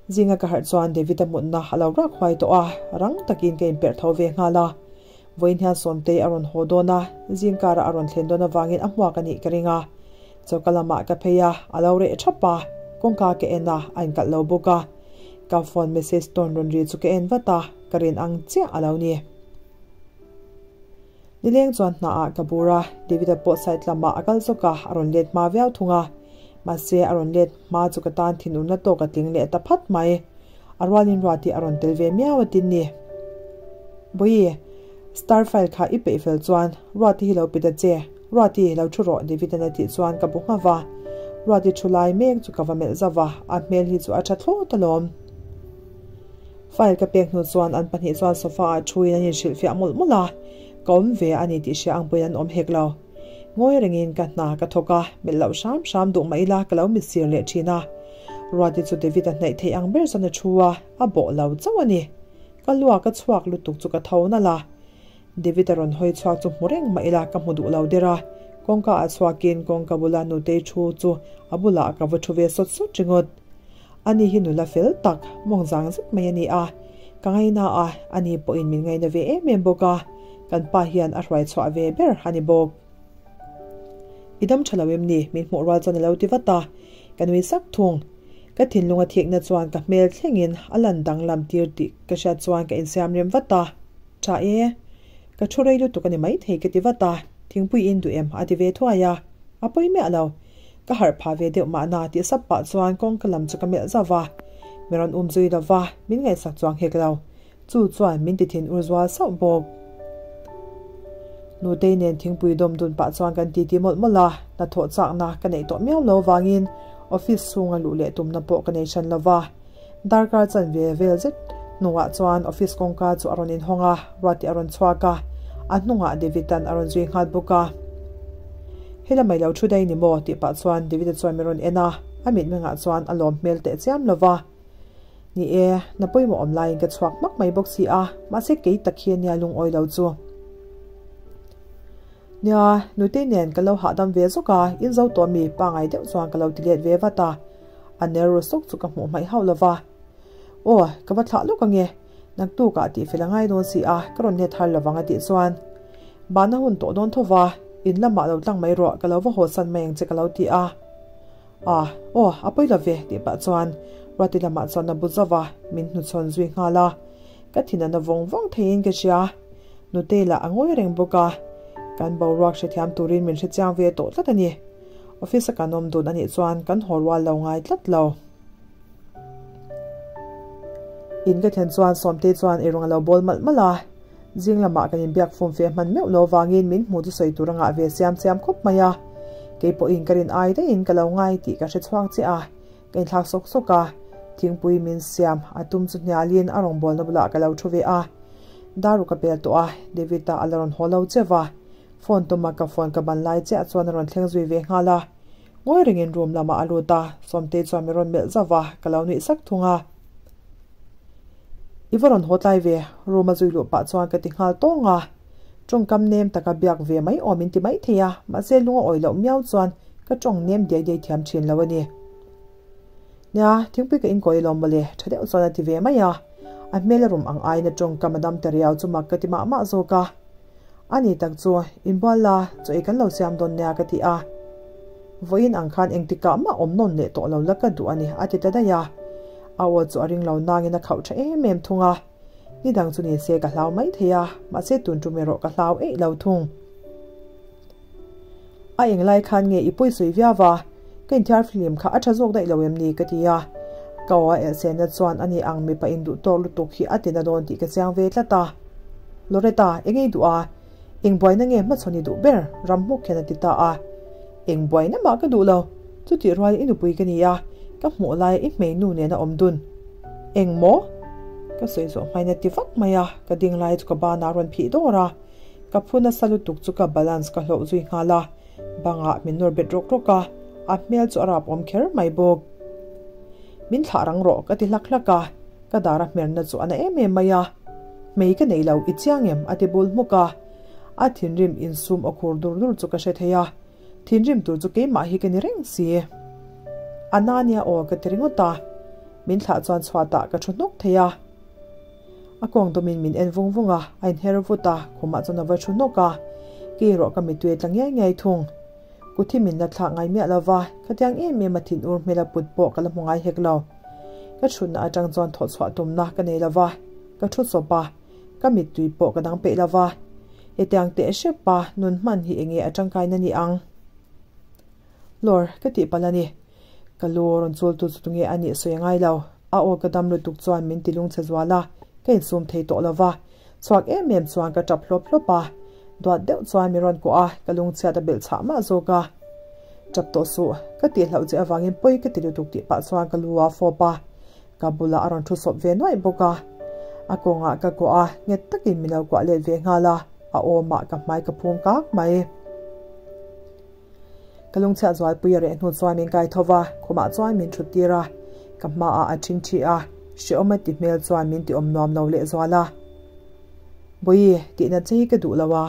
Speaker 1: Zinga ka harh chuan David-a mutna a lo rak huai tawh a, rang takin ka inperh tho ve nghal a. Vawiin hian Sawmtei a rawn haw dawn a, zing karah a rawn thlen dawn avangin a hmuak a nih ka ring a. Choka lamah ka phei a, a lo reh thap a, kawngka ka en a, a inkalh lo bawk a. Ka phone message tawn rawn ri chu ka en vat a, ka rin ang chiah a lo ni. Nileng chuan hna ah ka bur a, David-a pawh side lamah a kal zawk a, a rawn let hma viau thung a. Mahse a rawn let hma chu ka tan thinurna tawk a tling leh ta phat mai. A rualin Ruati a rawn tel ve miau a tin ni. Bawihi, star file kha i peih fel chuan Ruati hi lo pe ta che. Ruati, lo thu rawh David-a'n a tih chuan ka bu nghauh a. Ruati thu lai mek chu ka va melh zauh a, a hmel hi chu a tha thlawt alawm. File ka pek hnu chuan an pahnih chuan sofa ah thuin an inhrilhfiah mawlh mawlh a, ka awm ve a ni tih hria ang pawhin an awm hek lo. Ngawi rengin ka hna ka thawk a, melh loh hram hram duh mah ila ka lo mit sir leh thin a. Ruati chu David-a hnaih theih ang ber chuan a thu a, a bawh lo chauh a ni. Ka lua ka chhuak lutuk chu ka tho nalh a. David-a rawn hawi chhuak chu hmu reng mah ila ka hmu duh lo der a, kawngka ah chhuakin kawngka bula nutei thu chu a bulah ka va thu ve sawt sawt ringawt. Ani hi nula fel tak, mawng zang zet mai a ni a, ka ngaina a, ani pawhin min ngaina ve em em bawk a, kan pa hian a hruai chhuah ve ber a ni bawk. I dam tha lo em ni? Min hmuh rual chuan a lo ti vat a, ka nui sak thung. Ka thinlung a thikna chuan ka hmel thlengin a lan danglam tir tih ka hriat chuan ka insiam rem vat a. Tha e, ka thu rei lutuk a ni maithei ka ti vat a, thingpui in duh em a ti ve thuai a, a pawi miah lo. Ka harh phah ve deuh mahna tih sap pah chuan kawngka lam chu ka melh zauh va, mi rawn um zui lo va, min ngaihsak chuang hek lo. Chu chuan min ti thin ur zual sauh bawk. Nutei nen thingpui dawm dun pah chuan kan titi mawlh mawlh a, hnathawh chakna ka neih tawh miau lo vangin office chhunga luh leh tumna pawh ka nei hran lo va. Darkar chan ve vel zet hnuah chuan office kawngka chu a rawn inhawng a, Ruati a rawn chhuak a, a hnungah David-a'n a rawn zui nghal bawk a. Helamai lo thu daih ni maw? tih pah chuan David-a chuan min rawn en a, a mitmengah chuan a lawm hmel teh chiam lo va. Ni e, na pawimawh awm laiin ka chhuak hmak mai bawk si a, mahse kei tak hi ania lungawi lo chu. Nia, nutei nen ka lo hahdam ve zawk a, in zo tawh mi pangai deuh chuan ka lo ti let ve vat a, a ner ru sawk chu ka hmuh hmaih hauh lo va. Aw, ka va thlah lawk ange, naktukah tih fel a ngai dawn si a, ka rawn let har lovang a tih chuan Bahna hun tawh dawn tho va, in lamah lo tlang mai rawh, ka lo va haw san mai ang che ka lo ti a. A, aw, a pawi lo ve tih pah chuan Ruati lamah chuan a bu zauh va, min hnuchhawn zui nghal a. Ka thin a na vawng vawng theiin ka hria. Nutei lah a ngawi reng bawk a, kan boruak hrethiam turin min hrechiang ve tawh tlat a ni. Office a kan awm dun a nih chuan kan haw rual lo ngai tlat lo. In ka thlen chuan Sawmtei chuan eirawng a lo bawl malh malh a, zing lamah kan inbiak fum fe hman meuh lo vangin min hmu chu sawi tur a ngah ve siam siam khawp mai a. Kei pawhin ka rin ai daihin ka lo ngai tih ka hre chhuak chiah a. Ka inthlak sawk sawk a, thingpui min siam a tum chu hnialin a rawngbawlna bulah ka lo thu ve a. Daru ka pel tawh a, David-a a la rawn haw lo che va. Phone tuma ka phone ka ban lai chiah chuan a rawn thleng zui ve nghal a. Ngawi rengin room lamah a lut a, Sawmtei chuan min rawn melh zauh va, ka lo nuih sak thung a. I va rawn haw tlai ve, room a zui luh pah chuan ka ti nghal tawng a. Tawngkam nem taka biak ve mai awm in ti mai thei a, mahse lung a awih loh miau chuan ka tawng nem diai diai thiam thin lo a ni. Nia, thingpui ka inkawi alawm mawle, tha deuh chuan a ti ve mai a. A hmel a rum ang aiin a tawngkam a dam ta riau chu mak ka ti mah mah zawk a. A ni tak chu, inbual la, chaw ei kan lo siam dawn nia ka ti a. Vawiin ang khan engtikah mah awm nawn leh tawh lo la ka duh a ni, a ti ta daih a. A aw chu a ring lo nangin a khauh tha em em thung a. Ni dang chu ni se ka hlau mai thei a, mahse tun tum erawh ka hlau eih lo thung. A englai khan nge i pawi sawi viau va, ka inthiar film kha a tha zawk daih lo em ni ka ti a. Ka aw a elhsenna chuan ani ang mipa induh tawk lutuk hi a tina dawn tih ka chiang ve tlat a. Loretta, eng ei duh a? Eng buaina nge hmachhawn i duh ber? Ramhmuk hian a ti ta a. Eng buaina mah ka duh lo, chutih rual i nupui ka ni a, ka hmuh laia i hmeinu nena awm dun. Eng maw? Ka sawi zawh hmain a ti vak mai a, ka ding lai chu ka banah a rawn phih dawr a. Ka phu nasa lutuk chu ka balance ka hloh zui nghal a, bangah min nawr bet rawk rawk a, a hmel chu a rap awm kher mai bawk. Min thlah rang rawh ka ti hlak hlak a, ka dar a hmerna chu a na em em mai a. Hmei ka nei lo, i chiang em? a ti bul hmuk a. A thinrim insum aw khur dur dur chu ka hre thei a, thinrim tur chu keimah hi ka ni reng si. A na nia aw ka ti ringawt a, min thlah chuan chhuatah ka thu hnawk thei a. A kawng dawmin min en vung vung a, a inher vut a, khumah chuan a va thu hnawk a, kei erawh ka mittui a tla ngiai ngiai thung. Kut hi min la thlak ngai miah lo va, khatiang em em a thin ur hmel a put pawh ka la hmu ngai hek lo. Ka thutna atang chuan thawh chhuah tumna ka nei lo va, ka thu sawp a, ka mittui pawh ka dang peih lo va. Hetiang teh hrep a, nun hman hi enge a tangkaina ni ang? Lawr, ka tih palh a ni. Ka lu rawn chul tu chu tunge a nih sawi a ngai lo. A aw ka dam lutuk chuan min ti lungchhe zual a, ka insum thei tawh lo va. Chhuak em em chuan ka tap hlawp hlawp a, duat deuh chuan min rawn kuah a, ka lungchhiat a belh chhah mah zawk a. Tap tawh suh, ka tih hlauh che avangin pawi ka ti lutuk tih pah chuan ka lu a fawp a, ka bulah a rawn thu sawp ve nuaih bawk a. A kawngah ka kuah a, nghet takin min lo kuah let ve nghal a, a awmah ka hmai ka phum kak mai. Ka lungchhiat zualpui a reh hnu chuan min kai tho va, khumah chuan min thut tir a, ka hmaah a ṭhing ṭhi a, hrehawm a ti hmel chuan min ti awm nuam lo lehzual a. Bawihi, tihna che hi ka duh lo a,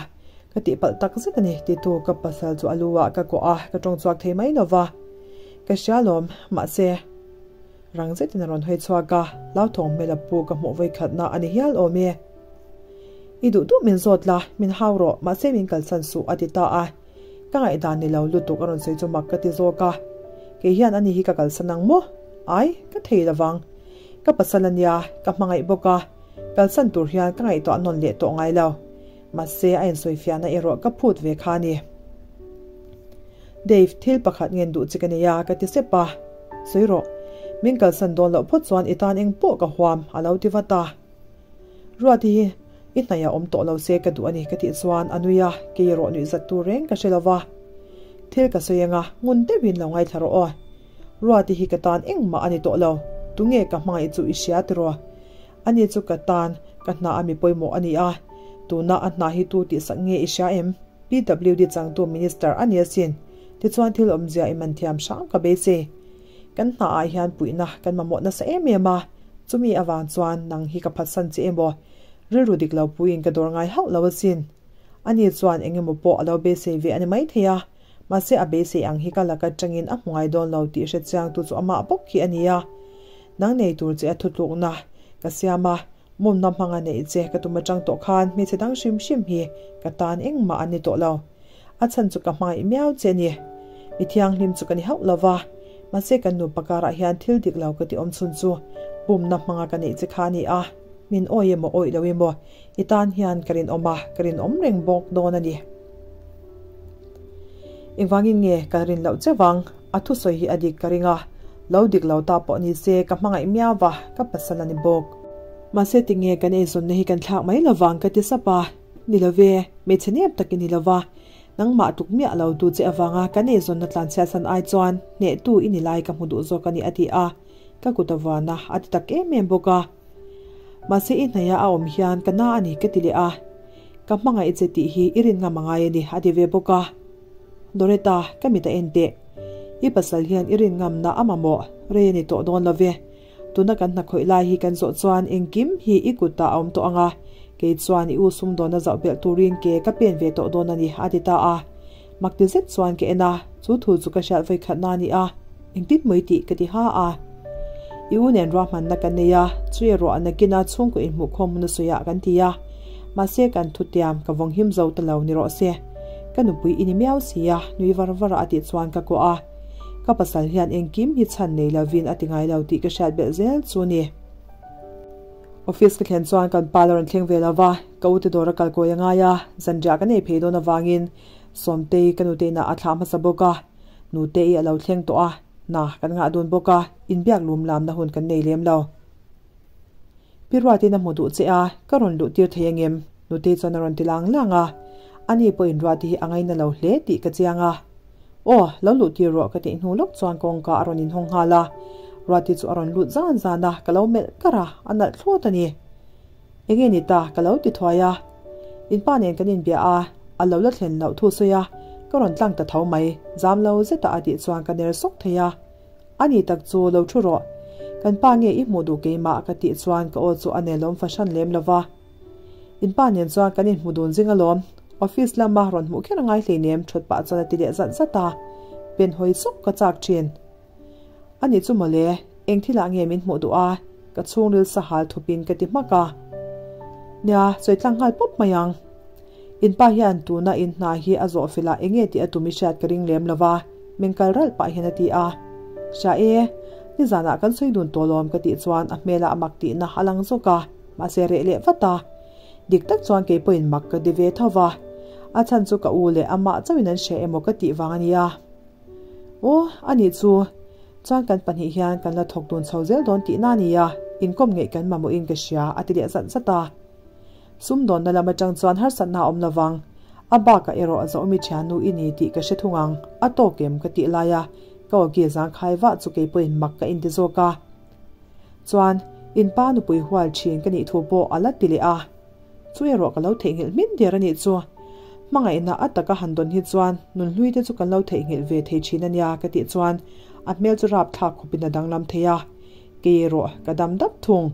Speaker 1: ka tihpalh tak zet a ni, titu ka pasal chu a lu ah ka kuah a, ka ṭawng chhuak thei mai lo va. Ka hria lawm, mahse, rang zetin a rawn hawi chhuak a, hlauthawng hmel a pu ka hmuh vawikhatna a ni hial awm e. I duh duh min zawt la, min hau rawh, mahse min kalsan suh, a ti ta a. Ka ngaihdan ni lo lutuk a rawn sawi chu mak ka ti zawk a. Kei hian ani hi ka kalsan ang maw? Ai, ka thei lovang. Ka pasal a nia, ka hmangaih bawk a, kalsan tur hian ka ngaihtuah nawn leh tawh ngai lo. Mahse, a insawifiahna erawh ka phut ve kha a ni. Dave, thil pakhat ngen duh che ka nei a, ka ti sep a. Sawi rawh. Min kalsan dawn loh phawt chuan i tan eng pawh ka huam, a lo ti vat a. Ruati hi i hnaih a awm tawh lo se ka duh a ni ka tih chuan a nui a, kei erawh nuih zat tur reng ka hre lo va. Thil ka sawi anga ngun deuhin lo ngaithla rawh aw. Ruati hi ka tan engmah a ni tawh lo, tunge ka hmangaih chu i hria tiraw? Ani chu ka tan ka hna a mi pawimawh a ni a, tuna a hna hi tu tihsak nge i hria em? PWD changtu Minister a ni asin, tichuan thil awmzia i man thiam hram ka beisei. Kan hnaah hian puihna kan mamawh nasa em em a, chumi avang chuan nang hi ka phatsan che emaw, rilru dik lo puiin ka dawr ngai hauh lo asin. Ani chuan eng emaw pawh a lo beisei ve a ni maithei a, mahse a beisei ang hi ka laka tangin a hmu ngai dawn lo tih hre chiangtu chu amah bawk hi a ni a. Nang nei tur che a thutlukna ka siam a, mumna hmanga neih che ka tum atang tawh khan hmeichhe dang hrim hrim hi ka tan engmah an ni tawh lo. A chhan chu ka hmangaih miau che a ni. Mi thianghlim chu ka ni hauh lo va, mahse kan nupa karah hian thil dik lo ka ti awm chhun chu pumna hmanga ka neih che kha a ni a, min awi emaw awih lo emaw i tan hian ka rinawm a, ka rinawm reng bawk dawn a ni. Engvangin nge ka rin loh che vang? A thusawi hi a dik ka ring a, lo dik lo ta pawh ni se ka hmangaih miau va, ka pasal a ni bawk. Mahse tinge kan eizawnna hi kan thlak mai lovang ka ti sap a. Ni lo ve, hmeichhe nep tak i ni lo va, nangmah tuk miah lo tu che avanga kan eizawnna tlanchhiatsan ai chuan hnehtu i ni lai ka hmu duh zawk a ni a ti a, ka kut a vuan a, a ti tak em em bawk a. Mahse i hnaia a awm hian ka na a ni ka ti leh a, ka hmangaih che tih hi i rin ngam a ngai a ni a ti ve bawk a. Doretta, ka mit a en teh. I pasal hian i rin ngamna a mamawh rei a ni tawh dawn lo ve. Tuna kan hna khawih lai hi kan zawh chuan engkim hi i kutah a awm tawh ang a, kei chuan i u sumdawn a zauh belh turin ke ka pen ve tawh dawn a ni, a ti ta a. Mak ti zet chuan ka en a, chu thu chu ka hriat vawi khatna a ni a, engtin mawi tih ka ti ha a. I u nen ruahmanna kan nei a, chu erawh a nakina chhungkaw inhmuhkhawm hun a sawiah kan ti a, mahse kan thutiam ka vawng him zo ta lo ni rawh se. Ka nupui i ni miau si a, nui var var a a tih chuan ka kuah a. Ka pasal hian engkim hi chhan nei lovin a ti ngai lo tih ka hriat belh zel chu ni. Office ka thlen chuan kan pa la rawn thleng ve lo va, ka ute dawr a kal kawi a ngai a, zanriah ka nei phei dawn avangin Sawmtei ka nute inah a thlah hmasa bawk a, nute-i a lo thleng tawh a, na kan ngah dun bawk a, inbiak lum lamna hun kan nei lem lo. Pi Ruatin a hmu duh che a, ka rawn luh tir thei angem? Nutei chuan a rawn ti lang lang a, ani pawhin Ruati hi a ngaina lo hle tih ka chiang a. Aw, lo luh tir rawh ka tih hnu lawk chuan kawngka a rawn inhawng nghal a, Ruati chu a rawn lut zan zan a, ka lo melh kar a, a nalh thlawt a ni. Enge ni ta? ka lo ti thuai a. In pa nen kan inbia a, a lo la thlen loh thu sawi a, ka rawn tlang ta tho mai, zam lo zeta a tih chuan ka ner sawk thei a. A ni tak chu lo thu rawh. Kan pa nge i hmuh duh keimah ka tih chuan ka aw chu a nelawm fahran lem lo va. In pa nen chuan kan inhmu dun zing alawm. Office lama rawn hmuh kher a ngai hleinem thawt pah chuan a ti leh zat zat a. Pen hawi sawk ka chak thin. A nih chu mawle, eng thilah nge min hmuh duh a? Ka chhungril sahal thupin ka ti hmak a. Nia, sawi tlang nghal pawp mai ang. In pa hian tuna in hna hi a zawh fel ah enge tih a tum i hriat ka ring lem lo va, min kal ralh pah hian a ti a. Hria e, nizanah kan sawi dun tawh lawm ka tih chuan a hmelah a mak tihna a lang zawk a, mahse reh leh vat a. Dik tak chuan kei pawhin mak ka ti ve tho va, a chhan chu ka u leh amah chauhin an hria emaw ka tih vang a nia. Aw, a nih chu. Chuan kan pahnih hian kan la thawk dun chho zel dawn tihna a nia, inkawm ngeih kan mamawhin ka hria a ti leh zat zat a. Sumdawnna lam atang chuan harsatna a awm lovang, a bakah erawh a zawhmi thiannu i ni tih ka hre thung ang, a tawk em ka tih laia ka awki zangkhai vah chu keipawhin mak ka inti zawk a. Chuan in pa nupui hual thin ka nih thu pawh a la ti leh a. Chu erawh ka lo theihnghilh hmin der a nih chu. Hmangaihna a taka han dawn hi chuan nunhlui te chu kan lo theihnghilh ve thei thin a nia ka tih chuan a hmel chu rapthlak khawpin a danglam thei a, kei erawh ka dam dap thung.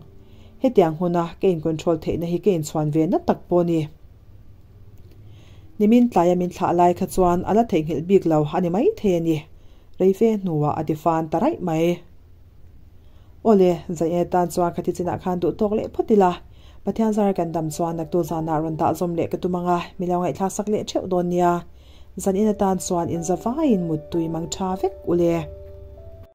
Speaker 1: Hetiang huna ka in control theihna hi ka inchhuan ve na tak pawh a ni. Nimin tlaia min thlah lai kha chuan a la theihnghilh bik lo a ni maithei a ni. Reife hnuah a ti fan ta raih mai. Awle, Zaia tan chuan khati chinah khan duh tawk leh phawt ila, Pathian zara kan dam chuan naktu zanah rawn dah zawm leh ka tum ang a, mi lo ngaihthlak sak leh theuh dawn nia. Zan in atan chuan inza vaiin muttui mang tha vek ule.